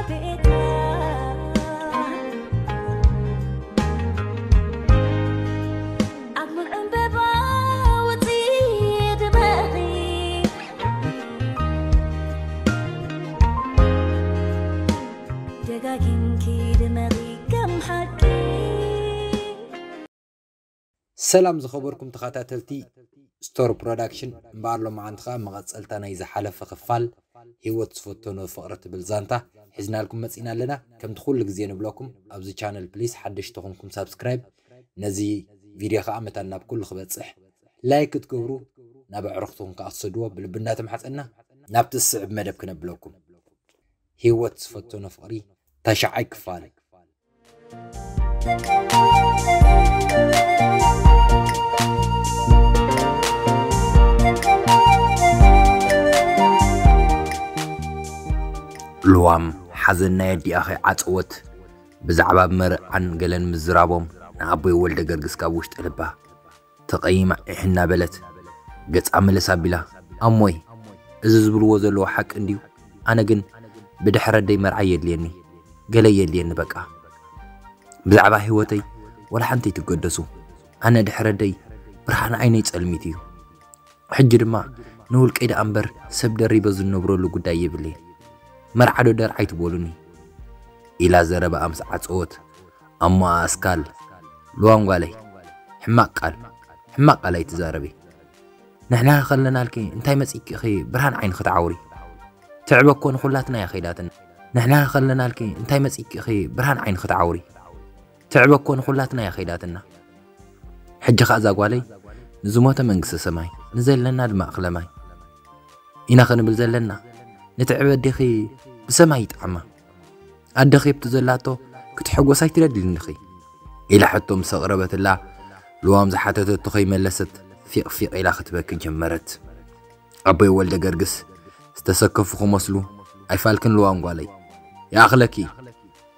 ቤታ ኣብ ዕምበባ ውፅኢ ድመቒ፣ ደጋጊምኪ ድመቒ ከም ሓቂ። ሰላም ዝኸበርኩም ተኸታተልቲ ስቶር ፕሮዳክሽን፣ እምበኣር ሎማዓንቲ ኸኣ መቐጸልታ ናይ ዝሓለፈ ክፋል ህይወት ዝፈተኖ ፍቕሪ ትብል ዛንታ ሒዝናልኩም መጺና ኣለና። ከምቲ ኩሉ ግዜ ንብለኩም፣ ኣብዚ ቻነል ፕሊስ ሓደሽቲ ተኾንኩም ሳብስክራይብ፣ ነዚ ቪድዮ ኸኣ መታን ናብ ኩሉ ክበጽሕ ላይክ ክትገብሩ፣ ናብ ኣዕሩኽትኩም ከኣ ትሰድዎ ብልቢ እንዳተማሕጸና፣ ናብቲ ዝስዕብ መደብ ክነብለኩም። ህይወት ዝፈተኖ ፍቕሪ ታሽዓይ ክፋል። ልዋም ሓዘን ናይ ኣዲኣ ከይዓጸወት፣ ብዛዕባ መርዓን ገለን ምዝራቦም ንኣቦይ ወልደ ገርግስ ካብ ውሽጢ ልባ ተቐይማ ኢሕ እናበለት ገጻ መለስ ኣቢላ፣ ኣሞይ፣ እዚ ዝብልዎ ዘለዉ ሓቂ እንድዩ? ኣነ ግን ብድሕረደይ መርዓይ የድልየኒ፣ ገለ የድልየኒ በቃ። ብዛዕባ ህይወተይ ወላ ሓንቲ ኣይትገደሱ። ኣነ ድሕረደይ ብርሃን ዓይነይ ጸልሚት እዩ። ሕጂ ድማ ንውልቀይ ደኣ እምበር ሰብ ደሪበ ዝነብረሉ ጉዳይ የብለይን። መርዓ ዶ ደርዓይ ትበሉኒ? ኢላ ዘረባኣ ምስ ዓጸወት፣ ኣሞኣ ኣስካል፣ ልዋም ጓለይ፣ ሕማቕ ቃል፣ ሕማቕ ቃል ኣይትዛረቢ። ንሕና ከለናልኪ እንታይ መጺእኪ ኢኺ ብርሃን ዓይኒ ክትዓውሪ? ትዕበ እኮ ንኹላትና እያ ከይዳትና። ንሕና ከለናልኪ እንታይ መጺእኪ ኢኺ ብርሃን ዓይኒ ክትዓውሪ? ትዕበ እኮ ንኹላትና እያ ከይዳትና። ሕጂ ኸኣ እዛ ጓለይ ንዝሞተ መንግስተ ሰማይ፣ ንዘለና ድማ እኽለ ማይ ኢና ክንብል ዘለና። ንትዕበ ኣዴኺ ብሰማይ ይጥዓማ። ኣደኺ ኣብቲ ዘላቶ ክትሕጎስ ኣይትደልን ዲኺ? ኢላ ሕቶ ምስ ኣቕረበትላ፣ ልዋም ዝሓተተቶ ከይመለሰት ፊቕ ፊቕ ኢላ ክትበኪ ጀመረት። ኣቦይ ወልደ ገርግስ ዝተሰከፉ ክመስሉ፣ ኣይፋልክን ልዋም ጓለይ፣ ይኣኽለኪ፣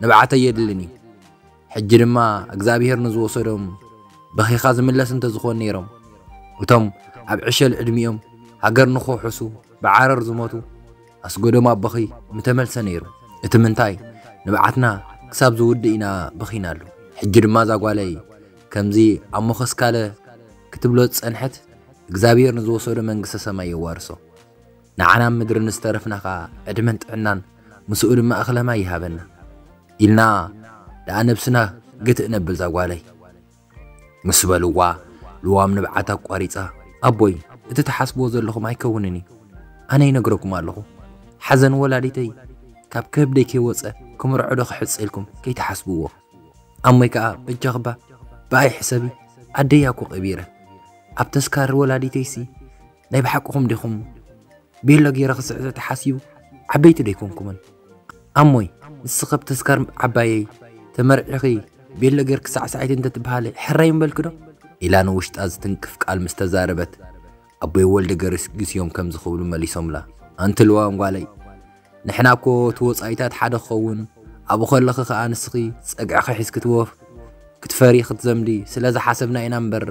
ንብዓተይ የድልን እዩ። ሕጂ ድማ እግዚኣብሄር ንዝወሰዶም በኺኻ ዝምለስ እንተዝኾን ነይሮም፣ እቶም ኣብ ዕሸል ዕድሚኦም ሃገር ንኽውሕሱ ብዓረር ዝሞቱ ኣስገዶም ኣቦኺ ምተመልሰ ነይሩ። እቲ ምንታይ ንብዓትና ክሳብ ዝውድእ ኢና በኺናሉ። ሕጂ ድማ እዛ ጓለይ ከምዚ ኣሞኸ ኣስካለ ክትብሎ ዝጸንሐት እግዚኣብሄር ንዝወሰዶ መንግስተ ሰማይ የዋርሶ። ንዓና ኣብ ምድሪ ንዝተረፍና ኸኣ ዕድመን ጥዕናን ምስኡ ድማ እኽለ ማይ ይሃበና ኢልና ደኣ ነብስና ግትእ ነብል እዛ ጓለይ። ምስ በልዋ፣ ልዋም ንብዓታ ኣቋሪጻ፣ ኣቦይ፣ እቲ ትሓስብዎ ዘለኹም ኣይከውንን እዩ። ኣነ ይነግረኩም ኣለኹ። ሓዘን ወላዲተይ ካብ ከብደይ ከይወጸ ክምርዖ ዶ ክሕጽ ኢልኩም ከይትሓስብዎ። ኣሞይ ከኣ በጃኽባ ብኣይ ሕሰቢ፣ ኣደይ እያ እኮ ቀቢረ። ኣብ ተስካር ወላዲተይሲ ናይ ብሓቅኹም ዲኹም ቤሎ ገይረ ክስዕስዕ ተሓሲቡ? ዓበይቲ ዶ ኣይኮንኩምን? ኣሞይ፣ ንስኺ ኣብ ተስካር ዓባየይ ተመርዒኺ ቤሎ ጌርኪ ሳዕሳዒት እንተትበሃሊ ሕራይ ምበልኪ ዶ? ኢላ ንውሽጣ ዝትንክፍ ቃል ምስ ተዛረበት፣ ኣቦይ ወልደ ገርግስ እዮም ከምዚ ክብሉ መሊሶምላ። ኣንቲ ልዋም ጓለይ፣ ንሕና እኮ እቲ ወጻኢታት ሓደ ክኸውን፣ ኣብኡ ከለኺ ከኣ ንስኺ ጸግዕኺ ሒዝኪ ክትወፍ-፣ ክትፈሪ ክትዘምዲ ስለ ዝሓሰብና ኢና እምበር፣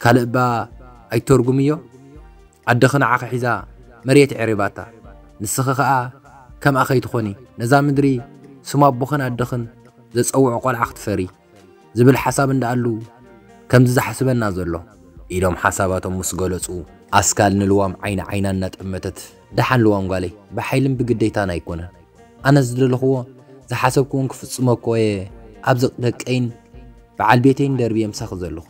ካልእ እባ ኣይትተርጉምዮ። ኣደኺ ንዓኺ ሒዛ መሬት የዕሪባታ። ንስኺ ከኣ ከምኣ ከይትኾኒ፣ ነዛ ምድሪ ስም ኣቦኽን ኣደኽን ዘጸውዖ ቆልዓ ክትፈሪ ዝብል ሓሳብ እንዳኣሉ ከምዚ ዝሓስበና ዘሎ፣ ኢሎም ሓሳባቶም ምስ ገለጹ፣ ኣስካል ንልዋም ዓይኒ ዓይና እናጠመተት፣ ደሓን ልዋም ጓለይ፣ ብሓይልን ብግዴታን ኣይኮነን። ኣነ ዝደለኽዎ ዝሓሰብክዎን ክፍጽሞ እኮ እየ ኣብዚ ደቀይን በዓል ቤተይን ደርብየ ምሳኺ ዘለኹ።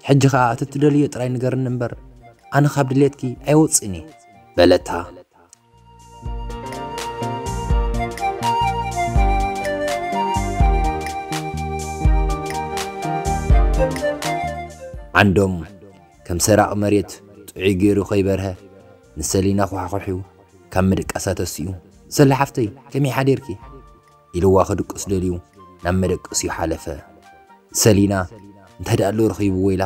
ሕጂ ኸኣ እቲ እትደልዮ ጥራይ ንገርኒ እምበር፣ ኣነ ካብ ድሌትኪ ኣይወጽእን እየ፣ በለታ። ዓንዶም ከም ሰራቒ መሬት ጥዑይ ገይሩ ከይበርሀ ንሰሊና ኳሕኩሕዩ ካብ ምድቃሳ ተሲኡ፣ "ሰሊ ሓፍተይ፣ ከመይ ሓዲርኪ?" ኢልዋ ክድቅስ ደልዩ ናብ መደቀሲኡ ሓለፈ። ሰሊና እንታይ ደኣ ኣሎ ረኺብዎ ኢላ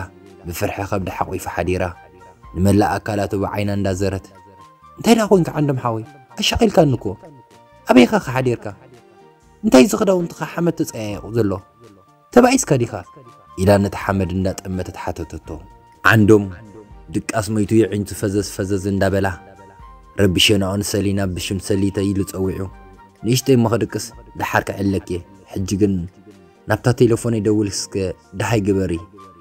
ብፍርሒ ከብዳ ሓቒፋ ሓዲራ፣ ንመላእ ኣካላቱ ብዓይና እንዳዘረት፣ "እንታይ ደኣ ኮንካ ዓንዶም ሓወይ? ኣሻቒልካኒ እኮ። ኣበይ ኢኻ ሓዲርካ? እንታይ እዚ ክዳውንትኻ ሓመድ ተጸያይቑ ዘሎ? ተባኢስካ ዲኻ?" ኢላ ነቲ ሓመድ እንዳጠመተት ሓተተቶ። ዓንዶም ድቃስ መይቱ የዒንቱ ፈዘዝ ፈዘዝ እንዳበላ፣ ረቢሸናኦ ንሰሊና ብሽም ሰሊተ ኢሉ ጸዊዑ፣ ንእሽተይ እሞ ክድቅስ፣ ደሓር ክዕለኪ። ሕጂ ግን ናብታ ቴሌፎነይ ደውል እስከ፣ ደሃይ ግበሪ፣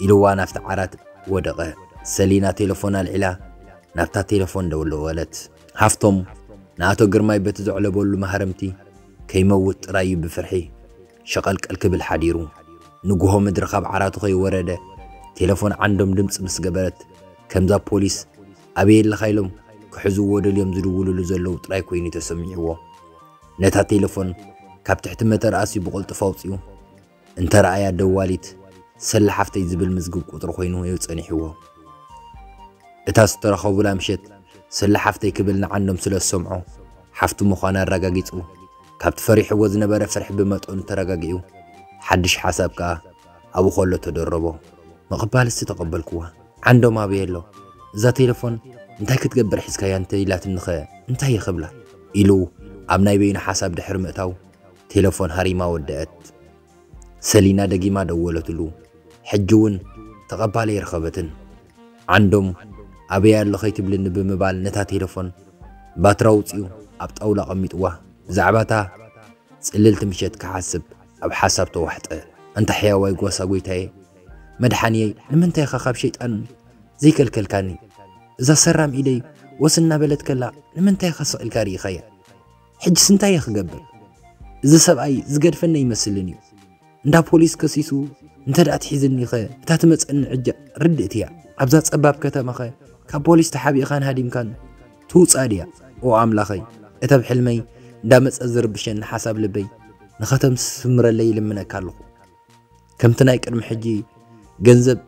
ኢልዋ ናብቲ ዓራት ወደቐ። ሰሊና ቴሌፎን ኣልዒላ ናብታ ቴሌፎን ደወለት። ሃፍቶም ንኣቶ ግርማይ በቲ ዘዕለበሉ ማህረምቲ ከይመውት ጥራይ እዩ ብፍርሒ ሸቐልቀል ክብል ሓዲሩ። ንግሆ ምድሪ ካብ ዓራቱ ከይወረደ ቴሌፎን ዓንዶም ድምፂ ምስ ገበረት፣ ከምዛ ፖሊስ ኣበይ ኣለኻ ኢሎም ክሕዝዎ ደልዮም ዝድውልሉ ዘለዉ ጥራይ ኮይኑ ተሰሚዕዎ። ነታ ቴሌፎን ካብ ትሕቲ መተርኣሲ ብቕልጡፍ ኣውፂኡ እንተ ረኣያ ደዋሊት ሰላ ሓፍተይ ዝብል ምዝግብ ቁፅሪ ኮይኑ እዩ ፀኒሕዎ። እታ ዝተረኸቡላ ምሸት ሰላ ሓፍተይ ክብል ንዓንዶም ስለ ዝሰምዖ ሓፍቱ ምዃና ኣረጋጊፁ። ካብቲ ፈሪሕዎ ዝነበረ ፍርሒ ብመጠኑ ተረጋጊኡ ሓድሽ ሓሳብ ከኣ ኣብኡ ከሎ ተደረቦ። ምቕባልሲ ተቐበልክዋ። ዓንዶም ኣበይ ኣሎ? እዛ ቴሌፎን እንታይ ክትገብር ሒዝካያ እንተ ኢላትኒኸ እንታይ እየ ክብላ? ኢሉ ኣብ ናይ በይኑ ሓሳብ ድሕሪ ምእታው ቴሌፎን ሃሪማ ወደአት። ሰሊና ደጊማ ደወለትሉ። ሕጂ እውን ተቐባሊ ኣይረኸበትን። ዓንዶም ኣበይ ኣሎ ከይትብልኒ ብምባል ነታ ቴሌፎን ባትራ ኣውፂኡ ኣብ ጣውላ ኣቐሚጥዋ። ብዛዕባ እታ ፅልልቲ ምሸት ክሓስብ ኣብ ሓሳብ ተዋሕጠ። ኣንታ ሕያዋይ ጓሳ ጎይታየ መድሓንየይ፣ ንምንታይ ኢኻ ካብ ሸይጣን ዘይከልከልካኒ? እዛ ሰራም ኢደይ ወስ እናበለት ከላ ንምንታይ ኢኻ ስቕ ኢልካ ርኢኻያ? ሕጅስ እንታይ እየ ክገብር? እዚ ሰብኣይ ዝገድፈኒ ኣይመስልን እዩ። እንዳ ፖሊስ ከሲሱ እንተ ደኣ ትሒዝኒኸ እታ ትመጸኒ ዕጃ ርድእቲ እያ። ኣብዛ ጸባብ ከተማኸ ካብ ፖሊስ ተሓቢእኻን ሃዲምካን ትውጻእ ድያ? ኦ ኣምላኸይ፣ እተብ ሕልመይ እንዳመጸ ዝርብሸኒ ሓሳብ ልበይ ንኸተስምረለይ ይልምነካ ኣለኹ። ከምቲ ናይ ቅድሚ ሕጂ ገንዘብ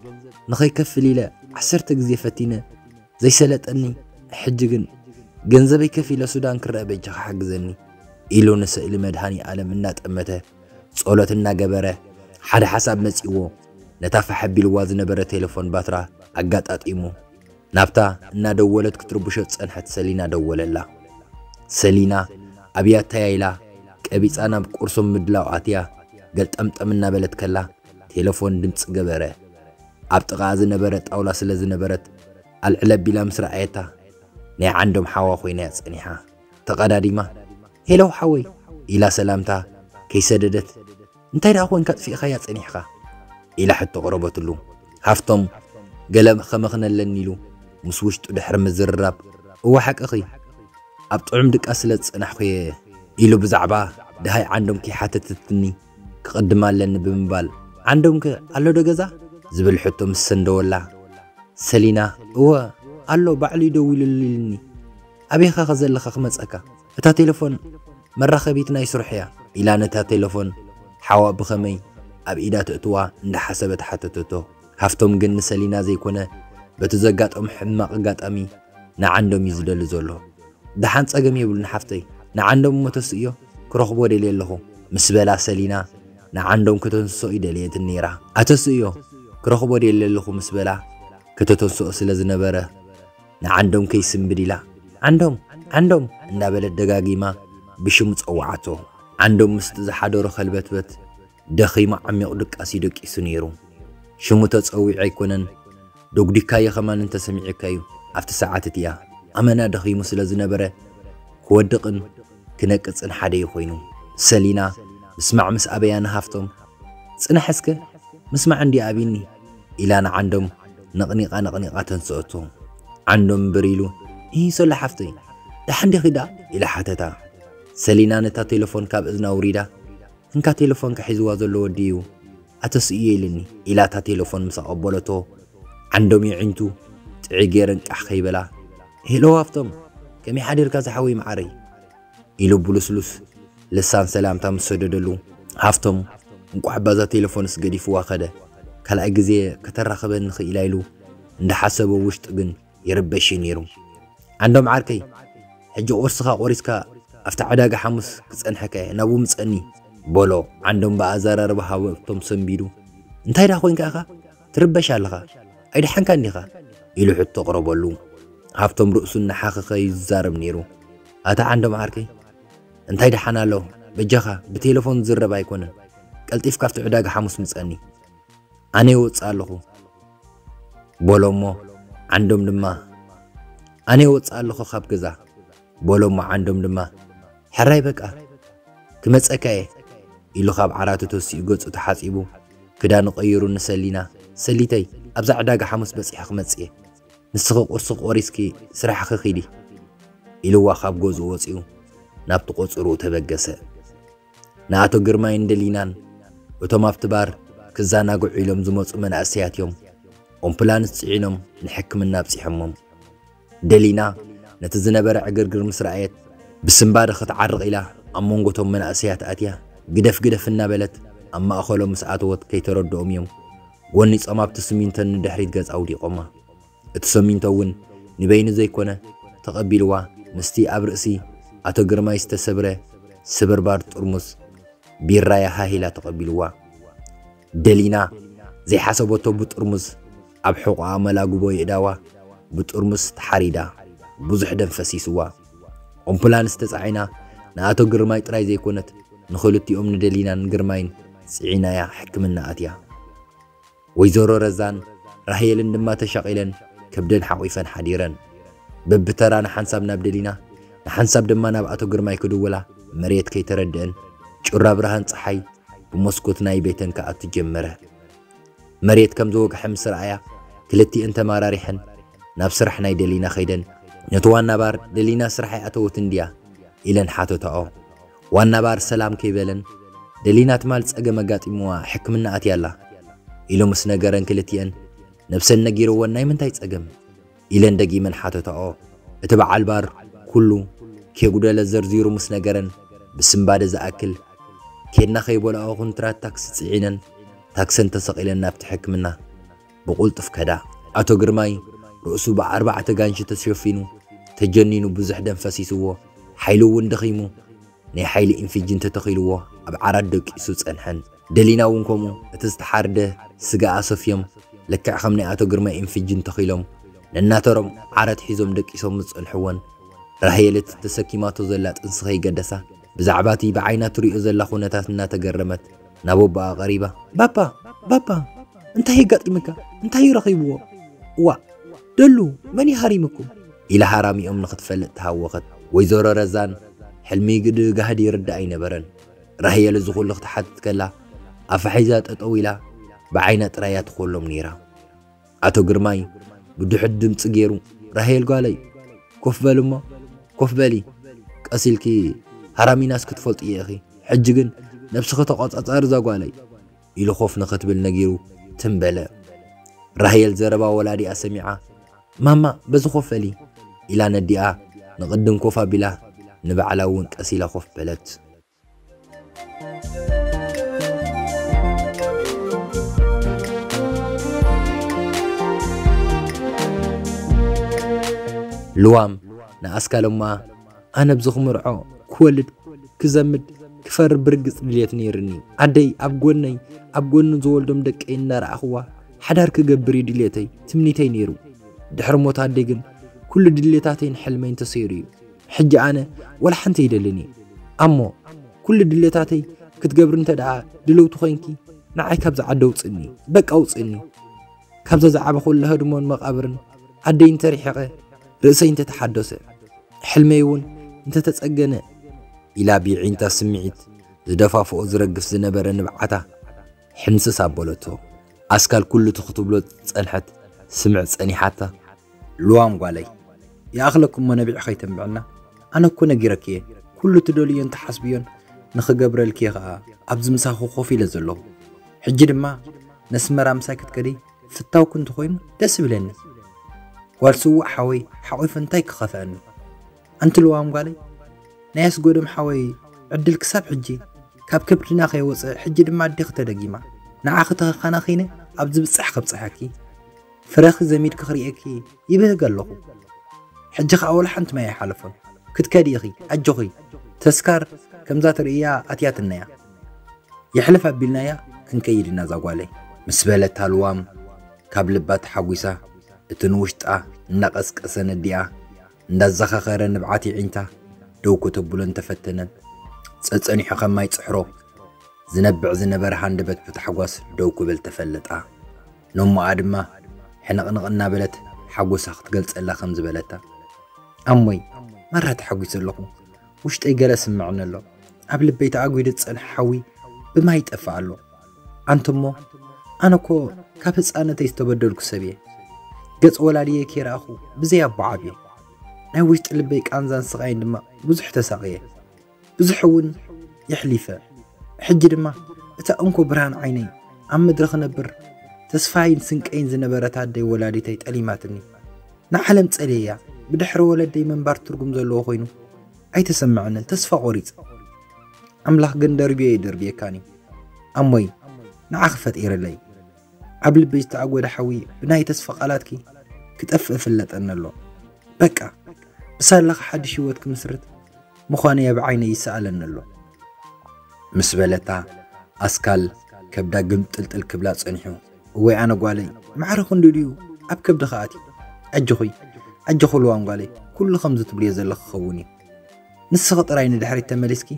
ንኸይከፍል ኢለ ዓሰርተ ግዜ ፈቲነ ዘይሰለጠኒ፣ ሕጂ ግን ገንዘበይ ከፊለ ሱዳን ክረአ በጃኻ ሓግዘኒ ኢሉ ንስእሊ መድሃኒ ኣለም እናጠመተ ጸሎት እናገበረ ሓደ ሓሳብ መጺዎ። ነታ ፋሕ ኣቢልዋ ዝነበረ ቴሌፎን ባትራ ኣጋጣጢሙ ናብታ እናደወለት ክትርብሾ ዝጸንሐት ሰሊና ደወለላ። ሰሊና ኣብያታያ ኢላ ቀቢጻ ናብ ቁርሶም ምድላው ኣትያ ገልጠምጠም እናበለት ከላ ቴሌፎን ድምጺ ገበረ። ኣብ ጥቓኣ ዝነበረ ጣውላ ስለ ዝነበረት ኣልዕል ኣቢላ ምስ ረኣየታ ናይ ዓንዶም ሓዋ ኮይና እያ ጸኒሓ። ተቐዳዲማ ሄሎ ሓወይ ኢላ ሰላምታ ከይሰደደት እንታይ ደኣ ኮንካ ጥፊእኻያ ጸኒሕኻ ኢላ ሕቶ ቀረበትሉ። ሃፍቶም ገለ ከመኽነለኒ ኢሉ ምስ ውሽጡ ድሕሪ ምዝርራብ እወ ሓቅኺ ኣብ ጥዑም ድቃስ ስለ ዝጸናሕኩ እየ ኢሉ ብዛዕባ ደሃይ ዓንዶም ከይሓተተትኒ ክቕድም ኣለኒ ብምባል ዓንዶምከ ኣሎ ዶ ገዛ ዝብል ሕቶ ምስ ሰንደወላ ሰሊና እወ ኣሎ ባዕሉ እዩ ደዊሉሉ ኢልኒ ኣበይኻ ከ ዘለኻ ክመጸካ እታ ቴሌፎን መራኸቢት ናይ ስርሑ እያ ኢላ ነታ ቴሌፎን ሓዋ ብኸመይ ኣብ ኢዳ ተእትዋ እንዳሓሰበት ሓተተቶ። ሃፍቶም ግን ንሰሊና ዘይኮነ በቲ ዘጋጠሞ ሕማቕ ኣጋጣሚ ንዓንዶም እዩ ዝደሊ ዘሎ። ደሓን ጸገም የብሉን ሓፍተይ፣ ንዓንዶም እሞ ተስእዮ ክረኽቦ ደልየ ኣለኹ ምስ በላ ሰሊና ንዓንዶም ከተንስሶ እዩ ደልየትን ነይራ። ኣተስእዮ ክረኽቦ ደልየ ኣለኹ ምስ በላ ከተተንስኦ ስለ ዝነበረ ንዓንዶም ከይስንብድ ኢላ ዓንዶም ዓንዶም እንዳበለት ደጋጊማ ብሽሙ ጸውዓቶ። ዓንዶም ምስቲ ዝሓደሮ ከልበትበት ደኺሙ ዓሚቕ ድቃስ እዩ ደቂሱ ነይሩ። ሽሙ ተጸዊዑ ኣይኮነን ዶጉዲካዮ ከማን እንተሰሚዑካ እዩ ኣብቲ ሰዓት እቲኣ ኣመና ደኺሙ ስለ ዝነበረ ክወድቕን ክነቅጽን ሓደ እዩ ኮይኑ። ሰሊና ምስማዕ ምስ ኣበያ ንሃፍቶም ጽናሕ እስከ ምስማዕ እንዲ ኣቢኒ ኢላ ንዓንዶም ነቕኒቓ ነቕኒቓ ተንስኦቶ። ዓንዶም ብር ኢሉ ኢሂ ሶላ ሓፍተይ ደሓን ዲኺ ደኣ ኢላ ሓተታ። ሰሊና ነታ ቴሌፎን ካብ እዝና ኣውሪዳ እንካ ቴሌፎንካ ሒዝዋ ዘሎ ወዲ እዩ ኣተስእዮ ኢልኒ ኢላ እታ ቴሌፎን ምስ ኣቐበለቶ ዓንዶም የዒንቱ ጥዒ ገይረን ቃሕ ከይበላ ሄሎ ሃፍቶም ከመይ ሓዲርካ ዝሓወይ መዓረይ ኢሉ ብሉስሉስ ልሳን ሰላምታ ምስ ሰደደሉ ሃፍቶም እንቋዕ ባዛ ቴሌፎንስ ገዲፍዋ ከደ ካልኣይ ግዜ ከተራኽበኒ ኽኢላ ኢሉ እንዳሓሰበ ውሽጡ ግን ይርበሽ እዩ ነይሩ። ዓንዶም ዓርከይ ሕጂ ቁርስኻ ቆሪስካ ኣብታ ዕዳጋ ሓሙስ ክጸንሐካ እየ ናብኡ ምጸኒ በሎ። ዓንዶም ብኣዘራርባ ሃፍቶም ሰንቢዱ እንታይ ደኣ ኮይንካ ኢኻ ትርበሽ ኣለኻ ኣይደሓንካን ዲኻ ኢሉ ሕቶ ኣቕረበሉ። ሃፍቶም ርእሱ እናሓኸኸ እዩ ዝዛረብ ነይሩ። ኣታ ዓንዶም ዓርከይ እንታይ ደሓን ኣሎ በጃኻ ብቴሌፎን ዝዝረብ ኣይኮነን ቀልጢፍካ ኣብቲ ዕዳጋ ሓሙስ ምጸኒ ኣነ ይወጽእ ኣለኹ በሎ እሞ ዓንዶም ድማ ኣነ ይወጽእ ኣለኹ ካብ ገዛ በሎ እሞ ዓንዶም ድማ ሕራይ በቃ ክመጸካ እየ ኢሉ ካብ ዓራቱ ተሲኡ ገጹ ተሓጺቡ ክዳኑ ቀይሩ ንሰሊና፣ ሰሊተይ፣ ኣብዛ ዕዳጋ ሓሙስ በጺሐ ክመጽእ እየ፣ ንስኺ ቁርሲ ቆሪስኪ ስራሕኺ ኺዲ ኢልዋ ካብ ገዝኡ ወጺኡ ናብቲ ቆጽርኡ ተበገሰ። ንኣቶ ግርማይን ደሊናን እቶም ኣብቲ ባር ክዘናግዑ ኢሎም ዝመጹ መናእሰያት እዮም። ኦምፕላንስ ጽዒኖም ንሕክምና ኣብጺሖሞም። ደሊና ነቲ ዝነበረ ዕግርግር ምስ ረኣየት ብስንባደ ክትዓርቕ ኢላ ኣብ መንጎቶም መናእሰያት ኣትያ ግደፍ ግደፍ እናበለት ኣብ ማእኸሎም ምስ ኣተወት ከይተረድኦም እዮም ጎኒጾም ኣብቲ ስሚንቶን ንድሕሪት ገጽ ኣውዲቖማ። እቲ ሰሚንቶ እውን ንበይኑ ዘይኮነ ተቐቢልዋ፣ ምስቲ ኣብ ርእሲ ኣቶ ግርማይ ዝተሰብረ ስብርባር ጥርሙስ ቢራያ ሃሂላ ተቐቢልዋ። ደሊና ዘይሓሰበቶ ብጥርሙስ ኣብ ሕቖኣ መላጉቦ የእዳዋ፣ ብጥርሙስ ተሓሪዳ ብዙሕ ደም ፈሲስዋ። ኦምፕላንስ ተጻዒና ንኣቶ ግርማይ ጥራይ ዘይኮነት ንኽልቲኦም ንደሊናን ግርማይን ጽዒናያ ሕክምና ኣትያ። ወይዘሮ ረዛን ራሄልን ድማ ተሻቒለን ከብደን ሓቒፈን ሓዲረን። በብተራ ንሓንሳብ ናብ ደሊና ንሓንሳብ ድማ ናብ ኣቶ ግርማይ ክድውላ መሬት ከይተረድአን ጩራ ብርሃን ጸሓይ ብመስኮት ናይ ቤተን ክኣቱ ጀመረ። መሬት ከም ዝወግሐ ምስ ረኣያ ክልቲኤን ተማራሪሐን ናብ ስራሕ ናይ ደሊና ከይደን ነቲ ዋና ባር ደሊና ስራሕ ኣይኣተወትን ድያ ኢለን ሓተታኦ። ዋና ባር ሰላም ከይበለን ደሊና ትማል ጸገም ኣጋጢምዋ ሕክምና ኣትያ ኣላ ኢሉ ምስ ነገረን ክልቲኤን ነብሰን ነጊርወን ናይ ምንታይ ጸገም ኢለን ደጊመን ሓተታኦ። እቲ በዓል ባር ኩሉ ኬጉደለ ዘርዚሩ ምስ ነገረን ብስንባደ ዝኣክል ኬድና ከይበልኦ ኩንትራት ታክሲ ጽዒነን ታክሰን ተሰቒለን ናብቲ ሕክምና ብቑልጡፍ ከዳ። ኣቶ ግርማይ ርእሱ ብኣርባዕተ ጋንሺ ተሸፊኑ ተጀኒኑ ብዙሕ ደም ፈሲስዎ ሓይሉ እውን ደኺሙ ናይ ሓይሊ ኢንፊጅን ተተኺልዎ ኣብ ዓራት ደቂሱ ጸንሐን። ደሊና እውን ከምኡ እቲ ዝተሓርደ ስጋ ኣሰፍዮም ልክዕ ከም ናይ ኣቶ ግርማይ ኢንፊጅን ተኺሎም ነናተሮም ዓራት ሒዞም ደቂሶም ዝጸንሕወን ራሄል እቲ ተሰኪማቶ ዘላ ጥንሲ ከይገደሳ ብዛዕባ እቲ ብዓይና ትሪኦ ዘላ ኩነታት እናተገረመት ናብ ኣቦኣ ቀሪባ፣ ባባ፣ ባባ፣ እንታይ የጋጢምካ? እንታይ እዩ ረኺብዎ? እዋ፣ ደሉ፣ መን እዩ ሃሪምኩም? ኢላ ሃራሚኦም ንኽትፈልጥ ተሃወኸት። ወይዘሮ ረዛን ሕልሚ ግዲ ጋህዲ ይርዳእ ኣይነበረን። ራሄል እዚ ኩሉ ክትሓትት ከላ ኣፋ ሒዛ ጠጠው ኢላ ብዓይና ጥራይ እያ ትኾሎም ነይራ። ኣቶ ግርማይ ብድሑድ ድምፂ ገይሩ፣ ራሄል ጓለይ፣ ኮፍ በል እሞ፣ ኮፍ በሊ፣ ቀስ ኢልኪ ሃራሚናስ ክትፈልጥዮ ኢኺ። ሕጂ ግን ነብስኺ ተቆጻጸሪ እዛ ጓለይ ኢሉ ኮፍ ንኽትብል ነጊሩ ትም በለ። ራሄል ዘረባ ወላዲኣ ሰሚዓ፣ ማማ በዚ ኮፍ በሊ ኢላ ነዲኣ ንቕድም ኮፍ ኣቢላ ንባዕላ እውን ቀስ ኢላ ኮፍ በለት። ልዋም ንኣስካሎማ ኣነ ኣብዚ ክምርዖ ክወልድ ክዘምድ ክፈሪ ብርግጽ ድልየት ነይርኒ። ኣደይ ኣብ ጎነይ ኣብ ጎኒ ዝወልዶም ደቀይ እናረኣኽዋ ሓዳር ክገብር እዩ ድልየተይ ትምኒተይ ነይሩ። ድሕሪ ሞት ኣደይ ግን ኩሉ ድልየታተይን ሕልመይን ተሰይሩ እዩ። ሕጂ ኣነ ወላ ሓንቲ ይደልን እየ። ኣሞ ኩሉ ድልየታተይ ክትገብሪ እንተ ደኣ ድልውቲ ኮይንኪ ንዓይ ካብዚ ዓዲ ኣውፅእኒ፣ በቃ ኣውፅእኒ። ካብዛ ዝዓበኹሉ ህድሞን መቓብርን ዓደይ እንተርሒቐ ርእሰይ እንተተሓደሰ ሕልመይ እውን እንተተጸገነ ኢላ ብይዒንታ ስምዒት ዝደፋፍኦ ዝረግፍ ዝነበረ ንብዓታ ሕምስስ ኣበለቶ። ኣስካል ኩሉ እቲ ክትብሎ ዝጸንሐት ስምዕ ጸኒሓታ። ልዋም ጓለይ፣ ይኣኽለኩሞ ነቢዕ ከይተንብዕና። ኣነ እኮ ነጊረኪ እየ። ኩሉ ትደልዮን ትሓስብዮን ንኽገብረልኪ እየ ኸኣ ኣብዚ ምሳኺ ኮፍ ኢለ ዘለኹ። ሕጂ ድማ ነስመራ ምሳይ ክትከዲ ፍታውኪ እንተኾይኑ ደስ ይብለኒ። ጓል ስዉእ ሓወይ ሓቒፉ እንታይ ክኸፍኣኒ? ኣንቲ ልዋም ጓለይ፣ ናይ ኣስጎዶም ሓወይ ዕድል ክሳብ ሕጂ ካብ ከብድና ከይወጸ፣ ሕጂ ድማ ኣዴኺ ተደጊማ። ንዓኺ ተኸናኺነ ኣብ ዝብጻሕ ከብጽሓኪ። ፍረኺ ዘሚድኪ ክርእየኪ ይብህግ ኣለኹ። ሕጂ ኸኣ ወላ ሓንቲ ማይ ኣይሓለፎን። ክትከዲ ኢኺ፣ ኣጆኺ። ተስካር ከምዛ ትርእያ ኣትያትና እያ። የሕልፍ ኣቢልናያ ክንከይድ ኢና እዛ ጓለይ። ምስ በለታ ልዋም ካብ ልባ ተሓጒሳ፣ እቲ ንውሽጣ እናቐስቀሰ ነዲኣ እንዳዘኻኸረ ንብዓት ይዒንታ ደው ከተብሎ እንተፈተነት፣ ጸጸኒሑ ከም ማይ ጽሕሮ ዝነብዕ ዝነበረ ሃንደበት ብታሕጓስ ደው ክብል ተፈለጣ። ነሞኣ ድማ ሕንቕንቕ እናበለት ሓጎሳ ክትገልጸላ ከም ዝበለታ፣ ኣሞይ፣ ማራ ተሓጒሰ ኣለኹ። ውሽጠይ ገለ ስምዕኒ ኣሎ። ኣብ ልበይ ተኣጒዱ ዝጸንሐ ሓዊ ብማይ ይጠፍእ ኣሎ። ኣንቱሞ፣ ኣነ እኮ ካብ ህጻነተይ ዝተበደልኩ ሰብ እየ። ገጽ ወላድየ ከይረኣኹ ብዘይ ኣቦ ዓብየ። ናይ ውሽጢ ልበይ ቃንዛን ስቓይን ድማ ብዙሕ ተሳቕየ። ብዙሕ እውን የሕሊፈ። ሕጂ ድማ እታ እንኮ ብርሃን ዓይነይ፣ ኣብ ምድሪ ክነብር ተስፋይን ስንቀይን ዝነበረት ኣደይ ወላዲተይ ጠሊማትኒ። ንዓለም ጸልየያ። ብድሕሪ ወለደይ ምንባር ትርጉም ዘለዎ ኮይኑ ኣይተሰምዐንን። ተስፋ ቆሪጸ። ኣምላኽ ግን ደርብዮ ይደርብየካኒ። ኣሞይ፣ ንዓኺ ፈጢረለይ። ኣብ ልበይ ዝተኣጎደ ሓዊ ብናይ ተስፋ ቃላትኪ ክጠፍእ እፍለጠኒ ኣሎ። በቃ፣ ብሳላኺ ሓድሽ ህይወት ክምስርት ምዃነይ ኣብ ዓይነይ ይሰኣለኒ ኣሎ። ምስ በለታ፣ ኣስካል ከብዳ ግምጥልጥል ክብላ ጸኒሑ። እወይ ኣነ ጓለይ፣ ማዕረ ክንዱ ድዩ ኣብ ከብድኺ ኣትዩ? ኣጆኺ፣ ኣጆኺ ልዋም ጓለይ፣ ኩሉ ከምዚ ትብልዮ ዘለኺ ክኸውን እዩ። ንስኺ ጥራይ ንድሕሪት ተመሊስኪ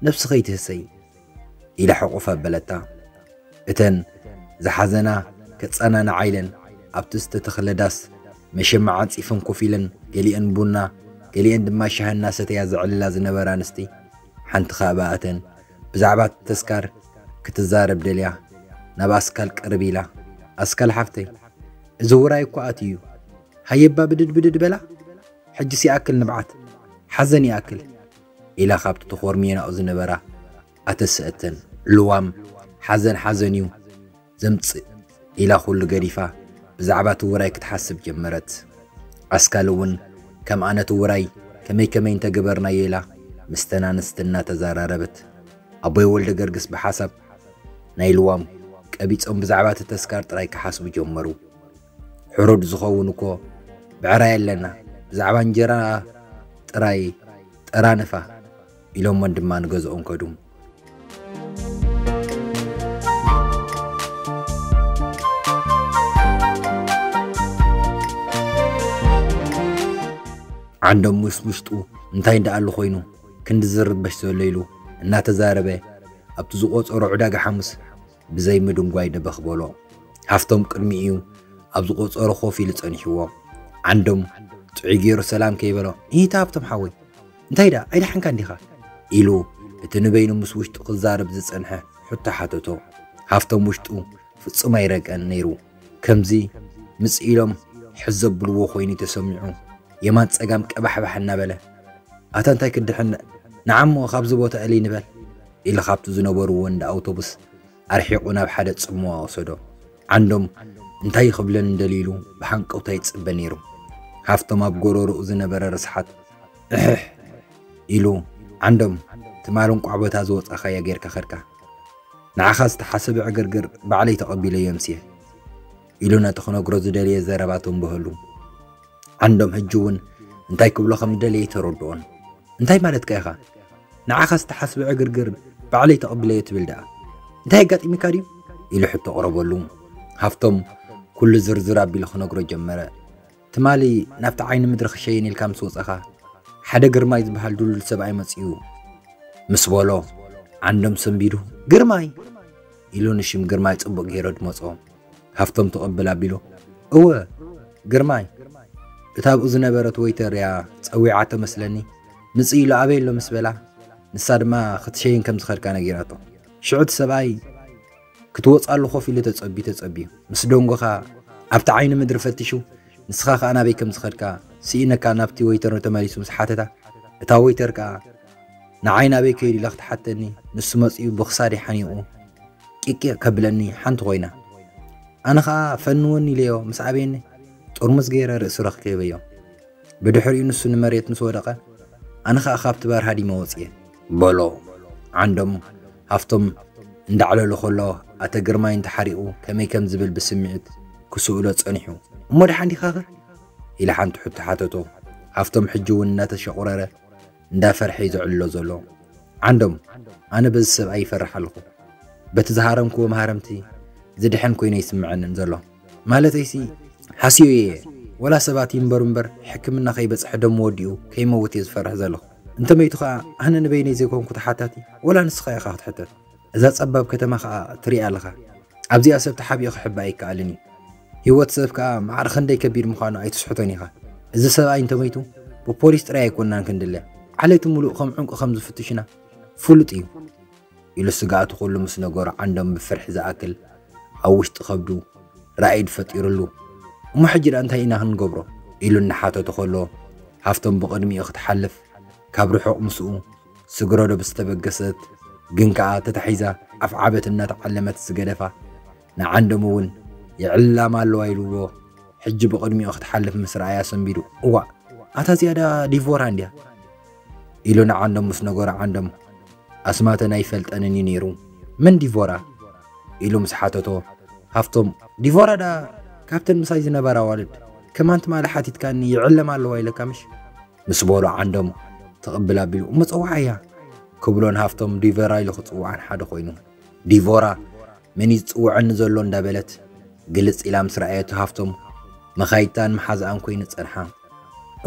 ነብስኺ ኣይትህሰዪ፣ ኢላ ሕቑፍ ኣበለታ። እተን ዝሓዘና ከጸናንዓ ኢለን ኣብቲ ዝተተኽለ ዳስ መሸማዕ ኣንጺፈን ኮፍ ኢለን፣ ገሊአን ቡና፣ ገሊአን ድማ ሻሂ እናሰተያ ዘዕልላ ዝነበራ ኣንስቲ፣ ሓንቲ ካብኣተን ብዛዕባ እቲ ተስካር ክትዛረብ ደልያ ናብ ኣስካል ቅርብ ኢላ፣ ኣስካል ሓፍተይ፣ እዚ ውራይ እኮ ኣትዩ እዩ። ሃየባ ብድድ ብድድ በላ፣ ሕጅስ ይኣክል ንብዓት፣ ሓዘን ይኣክል፣ ኢላ ካብቲ ተኾርሚየናኦ ዝነበራ ኣተሰእተን። ልዋም፣ ሓዘን ሓዘን እዩ ዘምጽእ፣ ኢላ ኩሉ ገዲፋ ብዛዕባ እቲ ውራይ ክትሓስብ ጀመረት። ኣስካል እውን ከም ኣነ እቲ ውራይ ከመይ ከመይ እንተገበርናዮ ኢላ ምስተን ኣንስቲ እናተዘራረበት። ኣቦይ ወልደ ገርግስ ብሓሳብ ናይ ልዋም ቀቢጾም ብዛዕባ እቲ ተስካር ጥራይ ክሓስቡ ጀመሩ። ሕሩድ ዝኸውን እኮ ብዕራይ ኣለና፣ ብዛዕባ እንጀራ ጥራይ ጠራንፋ፣ ኢሎሞን ድማ ንገዝኦም ከዱ። ዓንዶም ምስ ውሽጡ እንታይ እንዳኣሉ ኮይኑ ክንዲ ዝርበሽ ዘሎ ኢሉ እናተዛረበ ኣብቲ ዝቆጸሮ ዕዳጋ ሓሙስ ብዘይ ምድንጓይ ደበኽ በሎ። ሃፍቶም ቅድሚኡ ኣብ ዝቆጸሮ ኮፍ ኢሉ ጸኒሕዎ። ዓንዶም ጥዑይ ገይሩ ሰላም ከይበሎ፣ "ይታ ሃፍቶም ሓወይ፣ እንታይ ደኣ ኣይደሓንካ እንዲኻ?" ኢሉ እቲ ንበይኑ ምስ ውሽጡ ክዛረብ ዝጸንሐ ሕቶ ሓተቶ። ሃፍቶም ውሽጡ ፍጹም ኣይረግአን ነይሩ። ከምዚ ምጽእ ኢሎም ሕዝ ዘብልዎ ኮይኑ ተሰሚዑ፣ የማን ጸጋም ቀባሕባሕ እናበለ፣ "ኣታ እንታይ ክድሕን፣ ንዓሞ ካብዚ ቦታ እልይ ንበል" ኢሉ ካብቲ ዝነበርዎ እንዳ ኣውቶቡስ ኣርሒቑ ናብ ሓደ ጽምዋ ወሰዶ። ዓንዶም እንታይ ክብለን እንደልዩ ኢሉ ብሃንቀውታ ይጽበ ነይሩ። ሃፍቶም ኣብ ጎረሮኡ ዝነበረ ርስሓት እሕሕ ኢሉ፣ "ዓንዶም፣ ትማል እንቋዕ በታ ዝወጻኻያ ጌርካ ኸድካ። ንዓኻ ዝተሓሰበ ዕግርግር ባዕለይ ተቐቢለዮ ምስየ" ኢሉ ነቲ ክነግሮ ዝደለየ ዘረባ ተንበሀሉ። ዓንዶም ሕጂ እውን እንታይ ክብሎ ከም ዝደለየ ኣይተረድኦን። "እንታይ ማለትካ ኢኻ? ንዓኻ ዝተሓስበ ዕግርግር ባዕለይ ተቐቢለዮ ትብል ደኣ? እንታይ ኣጋጢሙካ ድዩ?" ኢሉ ሕቶ ኣቕረበሉ። ሃፍቶም ኩሉ ዝርዝር ኣቢሉ ክነግሮ ጀመረ። "ትማሊ ናብቲ ዓይኒ ምድሪ ክሸይን ኢልካ ምስ ወጻኻ፣ ሓደ ግርማይ ዝበሃል ድልዱል ሰብኣይ መጺኡ" ምስ በሎ፣ ዓንዶም ሰንቢዱ፣ "ግርማይ?" ኢሉ ንሽም ግርማይ ጽቡቕ ገይሩ ኣድመጾ። ሃፍቶም ተቐብል ኣቢሉ፣ "እወ፣ ግርማይ፣ እታ ኣብኡ ዝነበረት ወይተር እያ ጸዊዓቶ መስለኒ። ምጽእ ኢሉ ኣበይ ኣሎ ምስ በላ፣ ንሳ ድማ ክትሸይን ከም ዝኸድካ ነጊራቶ። ሽዑ እቲ ሰብኣይ ክትወጻሉ ኮፍ ኢሉ ተጸብዩ፣ ተጸብዩ። ምስ ደንጎኻ ኣብቲ ዓይኒ ምድሪ ፈቲሹ፣ ንስኻ ከኣ ናበይ ከም ዝኸድካ ስኢነካ ናብቲ ወይተር ተመሊሱ ምስ ሓተታ፣ እታ ወይተር ከኣ ንዓይ ናበይ ከይዱ ኢላ ክትሓተኒ፣ ንሱ መጺኡ ብኽሳደይ ሓኒቑ ቂቂቕ ከብለኒ ሓንቲ ኮይና። ኣነ ኸኣ ፈንወኒ ኢለዮ ምስ ኣበየኒ፣ ጥርሙዝ ገይረ ርእሱ ረኽከበዮ። ብድሕሪኡ ንሱ ንመሬት ምስ ወደቐ፣ ኣነ ኸኣ ካብቲ ባር ሃዲመ ወጽየ" በሎ። ዓንዶም ሃፍቶም እንዳዕለሉ ከሎ፣ ኣተ ግርማይ እንተሓሪቑ ከመይ ከም ዝብል ብስምዒት ክስእሎ ጸኒሑ። "እሞ ደሓን ዲኻኸ?" ኢላ ሓንቲ ሕቶ ሓተቶ። ሃፍቶም ሕጂ እውን እናተሸቑረረ እንዳፈርሐ እዩ ዘዕልሎ ዘሎ። "ዓንዶም፣ ኣነ በዚ ሰብኣይ ይፈርሕ ኣለኹ። በቲ ዝሃረምክዎ መሃረምቲ ዝድሕን ኮይኑ ኣይስምዐንን ዘሎ። ማለተይሲ፣ ሓስዮ እየ፣ ወላ ሰባት ይንበሩ እምበር ሕክምና ከይበጽሐ ደም ወዲኡ ከይመውት እየ ዝፈርሕ ዘለኹ። እንተመይቱ ኸኣ ኣነ ንበይነይ ዘይኮንኩ ተሓታቲ፣ ወላ ንስኻ ኢኻ ክትሕተት። እዛ ጸባብ ከተማ ኸኣ ትሪኣ ኣለኻ። ኣብዚኣ ሰብ ተሓቢኡ ክሕባእ ኣይከኣልን እዩ። ህይወት ሰብ ከኣ ማዕረ ክንደይ ከቢድ ምዃኑ ኣይትስሕቶን ኢኻ። እዚ ሰብኣይ እንተመይቱ ብፖሊስ ጥራይ ኣይኮንናን ክንድለ። ዓለቲ ሙሉእ ከም ዕንቁ ከም ዝፍትሹና ፍሉጥ እዩ ኢሉ ስግኣቱ ኩሉ ምስ ነገሮ ዓንዶም ብፍርሒ ዝኣክል ኣብ ውሽጢ ከብዱ ራእይድ ፈጢሩሉ። እሞ ሕጂ ደኣ እንታይ ኢና ክንገብሮ? ኢሉ እናሓተቶ ከሎ ሃፍቶም ብቕድሚኡ ክትሓልፍ ካብ ርሑቕ ምስኡ ስግረዶ ብዝተበገሰት ግን ከኣ ተታሒዛ ኣፍ ዓበት እናተዓለመት ዝገደፋ ንዓንዶም እውን ይዕላማ ኣለዋ ኢልዎ። ሕጂ ብቕድሚኡ ክትሓልፍ ምስ ረኣያ ሰንቢዱ፣ እዋ ኣታ እዚኣ ደኣ ዲቮራ እንድያ ኢሉ ንዓንዶም ምስ ነገሮ ዓንዶም ኣስማተን ኣይፈልጠንን እዩ ነይሩ። መን ዲቮራ? ኢሉ ምስ ሓተቶ ሃፍቶም፣ ዲቮራ ደኣ ካብተን ምሳይ ዝነበራ ኣዋልድ ከማን ትማሊ ሓቲትካኒ ይዕለማ ኣለዋ ኢለካ ምሽ? ምስ በሎ ዓንዶም ትቕብል ኣቢሉ፣ እሞ ጸውዓያ ክብሎን ሃፍቶም ዲቮራ ኢሉ ክጽውዓን ሓደ ኮይኑ፣ ዲቮራ መን እዩ ዝጽውዐኒ ዘሎ እንዳበለት ግልጽ ኢላ ምስ ረኣየቶ ሃፍቶም መኻይድታን መሓዝኣን ኮይኑ ጸንሓ።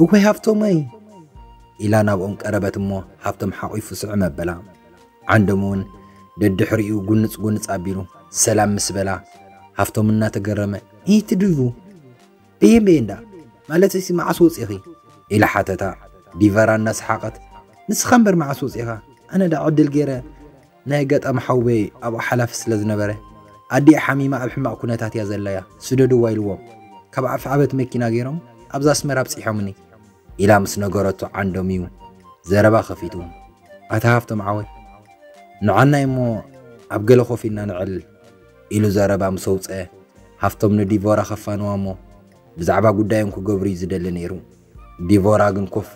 እወይ ሃፍቶመይ ኢላ ናብኦም ቀረበት እሞ ሃፍቶም ሓቒፉ ስዕም ኣበላ። ዓንዶም እውን ደድሕሪኡ ጉንጽ ጉንጽ ኣቢሉ ሰላም ምስ በላ ሃፍቶም እናተገረመ፣ ኢቲ ድዩ በየን በየን ደኣ ማለት ሲ መዓስ ወፂኺ? ኢላ ሓተታ። ዲቨራ እናሰሓቐት ንስኻ እምበር መዓስ ወፂኻ? ኣነ ደኣ ዕድል ገይረ ናይ ኣጋጣሚ ሓውበይ ኣብኡ ሓላፊ ስለ ዝነበረ ኣዲኣ ሓሚማ ኣብ ሕማቕ ኩነታት እያ ዘላያ ስደድዋ ኢልዎም ካብ ኣፍ ዓበት መኪና ገይሮም ኣብዛ ኣስመራ ኣብፂሖምኒ ኢላ ምስ ነገረቶ ዓንዶም እዩ ዘረባ ከፊቱ። ኣታ ሃፍቶም ዓወይ ንዓናይ እሞ ኣብ ገለ ኮፍ ኢልና ንዕልል ኢሉ ዘረባ ምስ ኣውፀአ ሃፍቶም ንዲቮራ ከፋንዋ እሞ ብዛዕባ ጉዳዮም ክገብሩ እዩ ዝደሊ ነይሩ። ዲቮራ ግን ኮፍ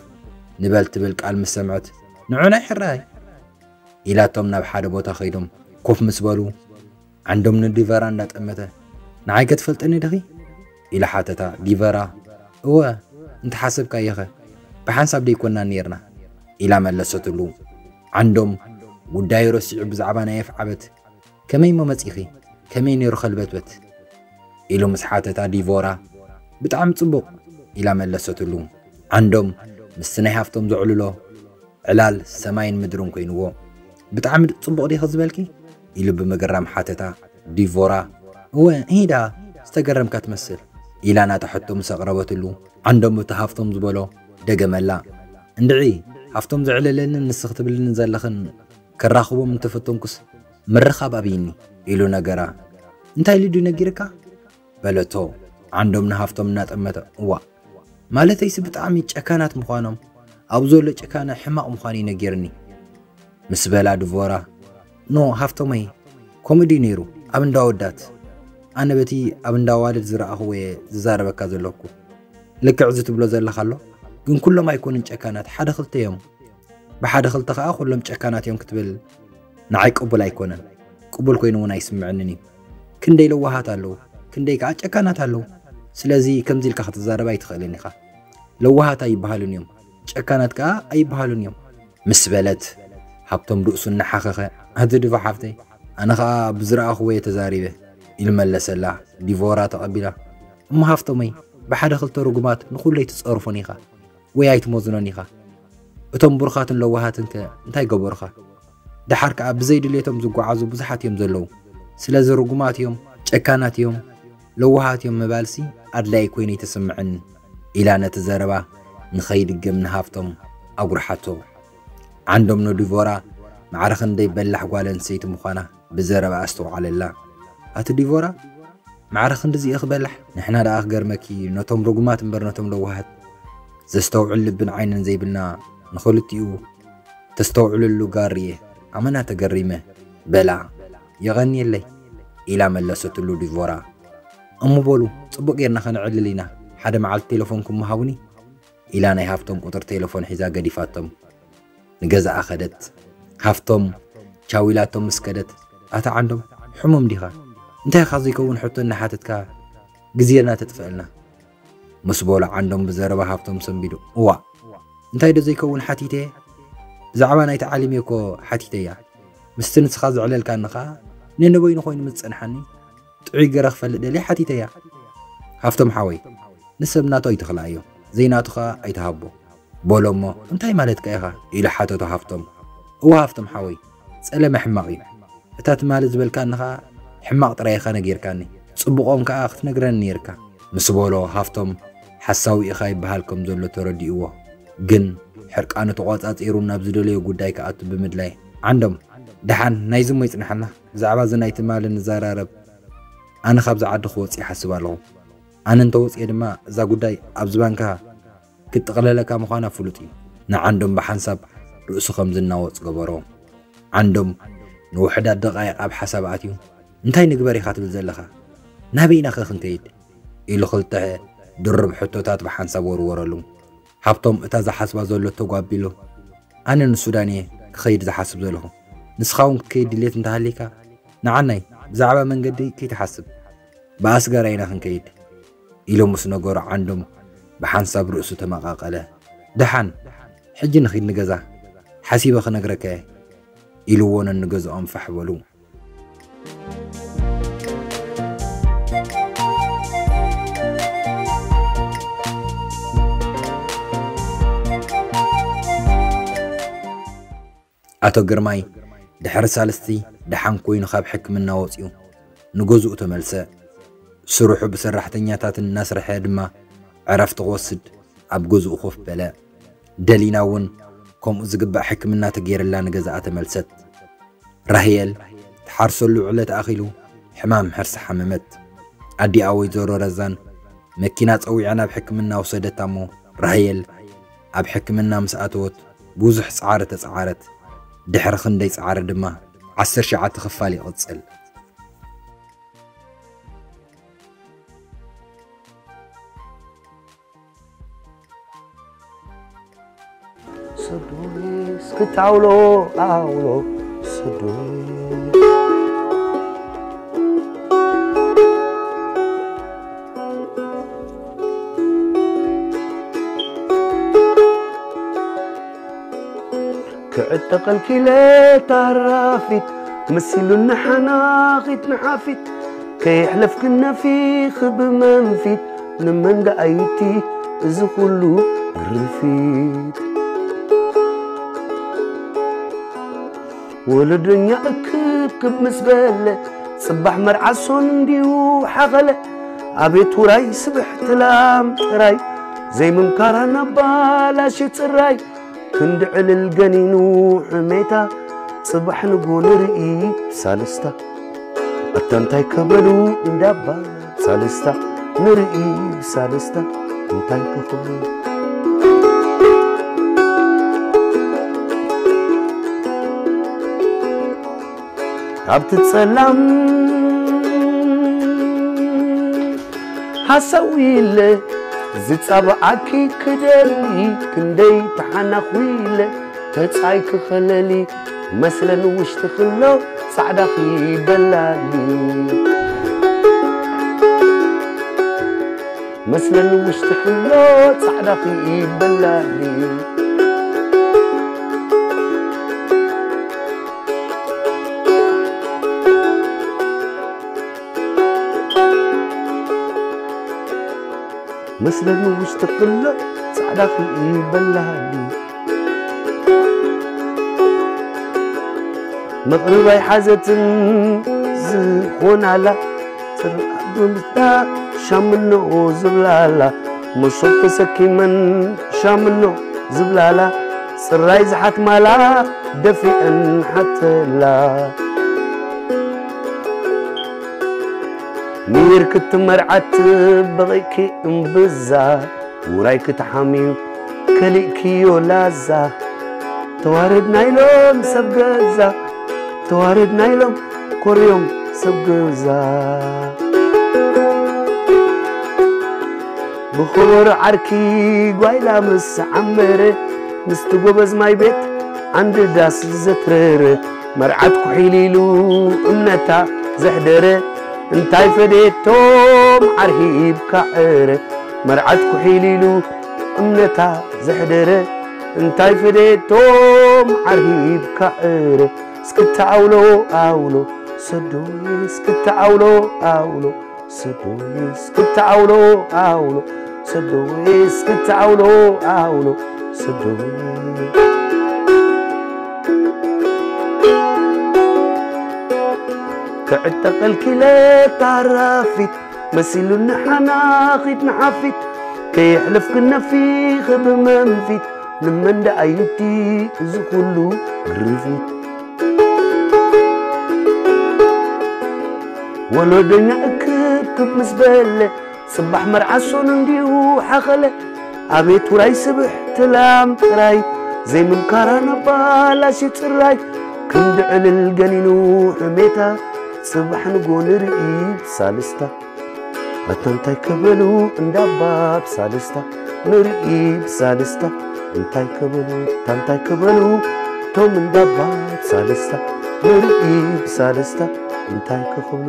ንበል ትብል ቃል ምስ ሰምዐት ንዑ ናይ ሕራይ ኢላቶም ናብ ሓደ ቦታ ከይዶም ኮፍ ምስ በሉ ዓንዶም ንዲቨራ እንዳጠመተ ንዓይ ከትፈልጥኒ ድኺ? ኢላ ሓተታ። ዲቨራ እወ እንተሓሰብካዮኸ ብሓንሳብ ደይኮና ነይርና ኢላ መለሰትሉ። ዓንዶም ጉዳዩ ረሲዑ ብዛዕባ ናይ ኣፍ ዓበት ከመይ እሞ መጺኺ? ከመይ ነይሩ ከልበትበት? ኢሉ ምስ ሓተታ ዲቮራ ብጣዕሚ ጽቡቕ ኢላ መለሰትሉ። ዓንዶም ምስቲ ናይ ሃፍቶም ዘዕልሎ ዕላል ሰማይን ምድርን ኮይንዎ። ብጣዕሚ ጽቡቕ ዲኺ ዝበልኪ? ኢሉ ብምግራም ሓተታ። ዲቮራ እወ እሂዳ ዝተገረምካ ትመስል ኢላ ናታ ሕቶ ምስ ኣቕረበትሉ ዓንዶም እቲ ሃፍቶም ዝበሎ ደገመላ። እንድዒ ሃፍቶም ዘዕለለንን ንስኺ ትብልኒ ዘለኽን ከራኽቦም እንተፈተንኩስ ምርኻብ ኣብይኒ ኢሉ ነገራ። እንታይ ኢሉ ድዩ ነጊርካ? በለቶ ዓንዶም ንሃፍቶም እናጠመተ። እዋ ማለተይሲ ብጣዕሚ ጨካናት ምዃኖም ኣብ ዘሎ ጭካነ ሕማቕ ምዃኑ እዩ ነጊርኒ ምስ በላ ድቮራ ኖ ሃፍቶመይ ከምኡ ድዩ ነይሩ ኣብ እንዳወዳት ኣነ በቲ ኣብ እንዳዋልድ ዝረኣኽዎ እየ ዝዛረበካ ዘለኩ ልክዕ እዚ ትብሎ ዘለኻ ኣሎ ግን ኩሎም ኣይኮኑን ጨካናት ሓደ ክልተ እዮም ብሓደ ክልተ ከዓ ኩሎም ጨካናት እዮም ክትብል ንዓይ ቅቡል ኣይኮነን ቅቡል ኮይኑ እውን ኣይስምዕንን እዩ ክንደይ ለዋሃት ኣለዉ ክንደይ ከዓ ጨካናት ኣለዉ ስለዚ ከምዚ ኢልካ ክትዛረብ ኣይትኽእልን ኢኻ ለዋሃት ኣይበሃሉን እዮም ጨካናት ከዓ ኣይበሃሉን እዮም ምስ በለት ሃብቶም ርእሱ እናሓኸኸ ኣቲ ድፋ ሓፍተይ ኣነ ከዓ ብዝረኣኽዎ እየ ተዛሪበ ኢሉ መለሰላ ዲቮራ ተቐቢላ እሞ ሃፍቶመይ ብሓደ ክልተ ርጉማት ንኹሉ ኣይትፀርፎን ኢኻ ወይ ኣይትመዝኖን ኢኻ እቶም ብሩኻትን ለዋሃትን ከ እንታይ ገበሩኻ ደሓር ከኣ ብዘይ ድሌቶም ዝጓዓዙ ብዙሓት እዮም ዘለዉ ስለዚ ርጉማት እዮም ጨካናት እዮም ለዋሃት እዮም ምባልሲ ኣድላይ ኮይኑ ኣይተሰምዐኒ ኢላ ነቲ ዘረባ ንኸይድገም ንሃፍቶም ኣጉርሓቶ ዓንዶም ንዲቮራ ማዕረ ክንደይ በላሕ ጓል ኣንስተይቲ ምዃና ብዘረባ ኣስተውዓለላ ኣቲ ዲቮራ ማዕረ ክንድዚ ኢኺ በላሕ ንሕና ደኣ ክገርመኪ ነቶም ርጉማት እምበር ነቶም ለዋሃት ዘስተውዕል ልብን ዓይንን ዘይብልና ንኽልቲኡ ተስተውዕልሉ ጋር እየ ኣመና ተገሪመ በላ የቐንየለይ ኢላ መለሰትሉ ዲቮራ እሞ በሉ ጽቡቕ ጌርና ከነዕልል ኢና ሓደ መዓልቲ ቴሌፎንኩም ምሃቡኒ ኢላ ናይ ሃፍቶም ቁጽሪ ቴሌፎን ሒዛ ገዲፋቶም ንገዛኣ ከደት ሃፍቶም ቻው ኢላቶም ምስ ከደት ኣታ ዓንዶም ሕሙም ዲኻ እንታይ ኢኻ ዘይከውን ሕቶ እናሓተትካ ግዜና ተጥፍአልና ምስ በሎ ዓንዶም ብዘረባ ሃፍቶም ሰንቢዱ እዋ እንታይ ዶ ዘይከውን ሓቲተ ብዛዕባ ናይ ተዓሊም እኮ ሓቲተያ ምስቲ ንስኻ ዘዕለልካኒ ኸዓ ነንበይኑ ኮይኑ ምስ ጸንሓኒ ጥዑይ ገረ ክፈልጥ ደልየ ሓቲተያ ሃፍቶም ሓወይ ንሰብ ናቱ ኣይትኽልኣዮ ዘይናቱ ኸዓ ኣይትሃቦ በሎ እሞ እንታይ ማለትካ ኢኻ ኢሉ ሓተቶ ሃፍቶም እወ ሃፍቶም ሓወይ ጸለመ ሕማቕ እዩ እታ ትማሊ ዝበልካኒ ኸዓ ሕማቕ ጥራይ ኢኻ ነጊርካኒ ጽቡቖም ከኣ ክትነግረኒ ነይርካ ምስ በሎ ሃፍቶም ሓሳዊ ኢኻ ይበሃል ከም ዘሎ ተረዲእዎ ግን ሕርቃኑ ተቖጻጺሩ ናብ ዝደለዮ ጉዳይ ክኣቱ ብምድላይ ዓንዶም፣ ደሓን ናይዚ እሞ ይጽንሓልና። ብዛዕባ እዚ ናይ ትማሊ ንዘራረብ። ኣነ ካብዚ ዓዲ ክወጽእ ይሓስብ ኣለኹ። ኣነ እንተወጽኤ ድማ እዛ ጉዳይ ኣብዚ ባንካ ክትጥቕለለካ ምዃና ፍሉጥ እዩ። ንዓንዶም ብሓንሳብ ርእሱ ከም ዝናወጽ ገበሮ። ዓንዶም ንውሑዳት ደቓይቕ ኣብ ሓሳብ ኣትዩ፣ "እንታይ ንግበር ኢኻ ትብል ዘለኻ? ናበይ ኢና ኸ ክንከይድ?" ኢሉ ክልተ ድርብ ሕቶታት ብሓንሳብ ወርወረሉ። ሃብቶም እታ ዝሓስባ ዘሎ ተጓቢሉ፣ "ኣነ ንሱዳን እየ ክኸይድ ዝሓስብ ዘለኹ። ንስኻ እውን ክትከይድ ድሌት እንተሃልይካ፣ ንዓናይ ብዛዕባ መንገዲ ከይትሓስብ፣ ብኣስጋራ ኢና ክንከይድ" ኢሉ ምስ ነገሮ፣ ዓንዶም ብሓንሳብ ርእሱ ተመቓቐለ። "ደሓን፣ ሕጂ ንኺድ ንገዛ፣ ሓሲበ ክነግረካ እየ" ኢልዎ ነንገዝኦም ፋሕ በሉ። ኣቶ ግርማይ ድሕሪ ሳልስቲ ደሓን ኮይኑ ካብ ሕክምና ወጺኡ ንገዝኡ ተመልሰ። ስርሑ ብሰራሕተኛታት እናሰርሐ ድማ ዕረፍቲ ክወስድ ኣብ ገዝኡ ኮፍ በለ። ደሊና እውን ከምኡ ዝግባእ ሕክምና ተገይርላ ንገዛኣ ተመልሰት። ራህየል ትሓርሰሉ ዕለት ኣኺሉ ሕማም ሕርሲ ሓመመት። ኣዲኣ ወይዘሮ ረዛን መኪና ጸዊዓ ናብ ሕክምና ወሰደታ እሞ፣ ራህየል ኣብ ሕክምና ምስ ኣተወት ብዙሕ ጻዕሪ ተጻዓረት። ድሕሪ ክንደይ ጻዕሪ ድማ ዓሰርተ ትሽዓተ ክፋል ይቕጽል። ሰዶይ እስክታውሎ ኣውሎ ሰዶይ። ክዕጠቐልኪለ ታራፊት መሲሉኒ ሓናኺት ንሓፊት ከየሕለፍክን ነፊኺ ብመንፊት ንመን ደኣይቲ እዚ ኩሉ ግርፊት? ወለደኛ እክብክብ ምስ በለ ጽባሕ መርዓ ሶን እንዲዩ ሓኸለ። ኣቤት ውራይ ስብሕቲ ላም ጥራይ ዘይምምካራ ናብ ባላሽ ጽራይ ክንዲ ዕልል ገኒኑ ሕሜታ ጽባሕ ንጎ ንርኢ ሳልስታ ኣታ እንታይ ከበሉ እንዳባ ሳልስታ ንርኢ ሳልስታ እንታይ ከኽብሉ ኣብቲ ጸላም ሃሳዊለ ዝጻብዓኪ ክደሊ ክንደይ ተሓናኺለ ተጻይ ክኸለሊ መስለን ውሽጢ ክሎ ጻዕዳኺ በላሊ መስለን ውሽጢ ክሎ ጻዕዳኺ በላሊ መስለኒ ውሽጢ ክሎ ጻዕዳ ክልኢ በላሃሊ መቕርብ ኣይሓዘትን ዝኾናላ ጽርዓት ብምስታ ሻምኖ ዝብላላ መሶብ ተሰኪመን ሻምኖ ዝብላላ ጽራይ ዝሓትማላ ደፊአን ሓተላ ሚር ክትመርዓት በቒእኪ እምብዛ ውራይ ክትሓምዩ ከሊእክዮ ላዛ ተዋረድና ኢሎም ሰብ ገዛ ተዋረድና ኢሎም ኮርዮም ሰብ ገዛ ብኸበሮ ዓርኪ ጓይላ ምስ ዓመረ ምስቲ ጎበዝ ማይ ቤት ዓንዲ ዳስ ዘትረረ መርዓት ኩሒል ኢሉ እምነታ ዘሕደረ እንታይ ፈዴቶም ዓርሂብካ ዕረ መርዓት ኩሒል ኢሉ እምነታ ዘሕደረ እንታይ ፈዴቶም ዓርሂብካ ዕረ እስክታ ኣውሎ ኣውሎ ሰዶይ እስክታ ኣውሎ ኣውሎ ሰዶይ እስክታ ኣውሎ ኣውሎ ሰዶይ እስክታ ኣውሎ ኣውሎ ሰዶይ ክዕጠቐልኪለ ታራፊት መሲሉኒ ሓናኺት ንሓፊት ከየሕለፍክን ነፊኺ ብመንፊት ንመን ደኣ ይብቲ እዚ ኩሉ ግርፊት ወለዶኛ እክብክብ ምስ በለ፣ ጽባሕ መርዓ ሶኑ እንዲዩ ሓኸለ። ኣቤት ውራይ ስብሕቲ ላም ጥራይ፣ ዘይምምካራ ናብ ባላሽ ጽራይ። ክንዲ ዕልል ገኒኑ ሕሜታ፣ ጽባሕ ንጎ ንርኢ ብሳልስታ። ኣታ እንታይ ክበሉ እንዳባ ብሳልስታ፣ ንርኢ ብሳልስታ። እንታይ ክበሉ፣ ኣታ እንታይ ክበሉ፣ ቶም እንዳባ ብሳልስታ። ንርኢ ብሳልስታ፣ እንታይ ክኽብሉ።